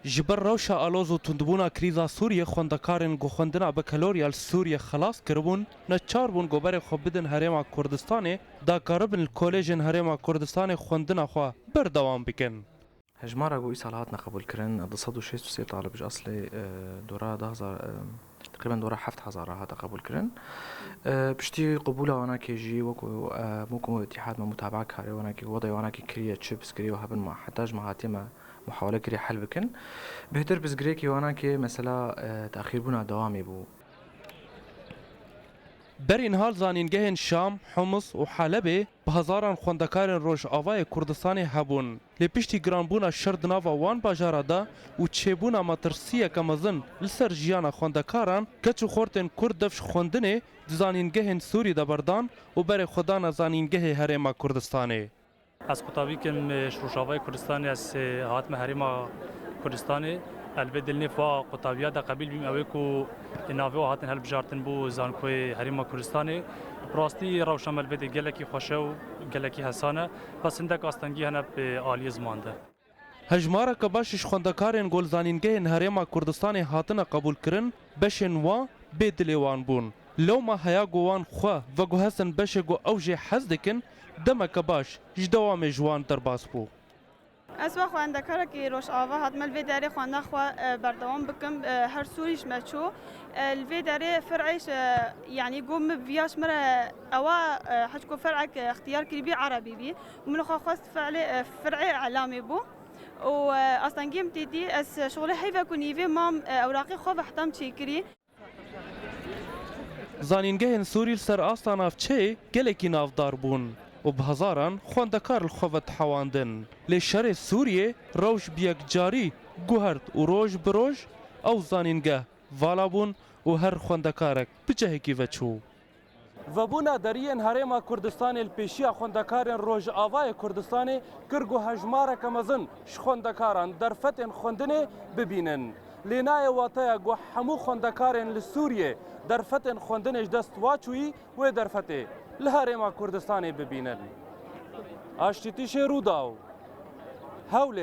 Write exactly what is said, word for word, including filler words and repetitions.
Ji ber rewşa aloz û tundbûna krîza Sûriyê, xwendekarên ku xwendina bekelorya li Sûriyê xelas kiribûn, neçar bûn ku berê xwe bidin Herêma Kurdistanê, da karibin li kolêjên Herêma Kurdistanê xwendina xwe berdewam bikin. Hejmara ku îsal hatine qebûlkirin, du sed û şêst û sê talib ji eslê, e, dora du hezar, e, teqrîben dora heft hezar hate qebûlkirin. E, piştî qebûla wanakê jî wekû, e, wekû îtîhad me mutabaa karê wanakê, wedê wanakê kiriye, çi piskirî û hebin ma, heta ji me hatiye me muhawele kiriye hel bikin. Bêhtir pirsgirêkê wanakê mesela, e, texîrbûna dewamê bû. Berî niha li zanîngehên Şam, Humus û Helebê bi hezaran xwendekarên Rojavayê Kurdistanê hebûn. Lê piştî giranbûna şer di nava wan bajara de û çêbûna metirsiyeke mezin li ser jiyana xwendekaran, keç û xortên Kurd dev ji xwendinê di zanîngehên Sûrî de berdan û berê xwe dane zanîngehê Herêma Kurdistanê. Ez qutabî kim, e, ji Rojavayê Kurdistanê, ez, e, hatime Herêma Kurdistanê. Ez li vê dilnêf wa qutabiya de qebîl bîm, ew ê ku navê wa hatin hilbijartin bo zankoyê Herêma Kurdistanê. Bi rastî rewşa me li vê dê gelekî xweş e û gelekî hesan e. Bes hindek astengî hene bi aliyê ziman de. Hejmareke baş ji xwendekarên ku li zanîngehên Herêma Kurdistanê hatine qebûlkirin, beşên wan bê dilê wan bûn. Lewma heya ku wan xwe veguhestin beşê ku ew jê hez dikin, demeke baş ji dewamê ji wan derbas bû. Ez wa xwendekarekî Rojava hatime li vê derê xwendina xwe, e, berdewam bikim. E, her Sûrî ji me çû. E, li vê derê fer'ê ji, e, yanî got min viya ji min re ewa, e, hecko fer'ek, e, ixtiyar kirî bî, erebî bî. Min xwe xwest fer'ê, e, fer'ê elamê bû. Û, e, astengiyê min tê dî, ez şixulê heyve ku nîvê mam, e, ewraqê xwe ve hetam çêkirî. Zanîngehên Sûrî li ser asta navçeyê gelekî navdar bûn û bi hezaran xwendekar li xwe ve dihewandin. Lê şerê Sûriyê rewş bi yekcarî guhert û roj bi roj ew zanîngeh vala bûn û her xwendekarek bi cihekî ve çû. Vebûna deriyên Herêma Kurdistanê li pêşiya xwendekarên Rojavayê Kurdistanê kir ku hejmareke mezin ji xwendekaran derfetên xwendinê bibînin. Lê nayê wateya ku hemû xwendekarên li Sûriyê derfetên xwendinê ji dest wa çûyî wê derfetê li Herêma Kurdistanê bibînin. Aştîtîşê Rûdaw, Hewlêr.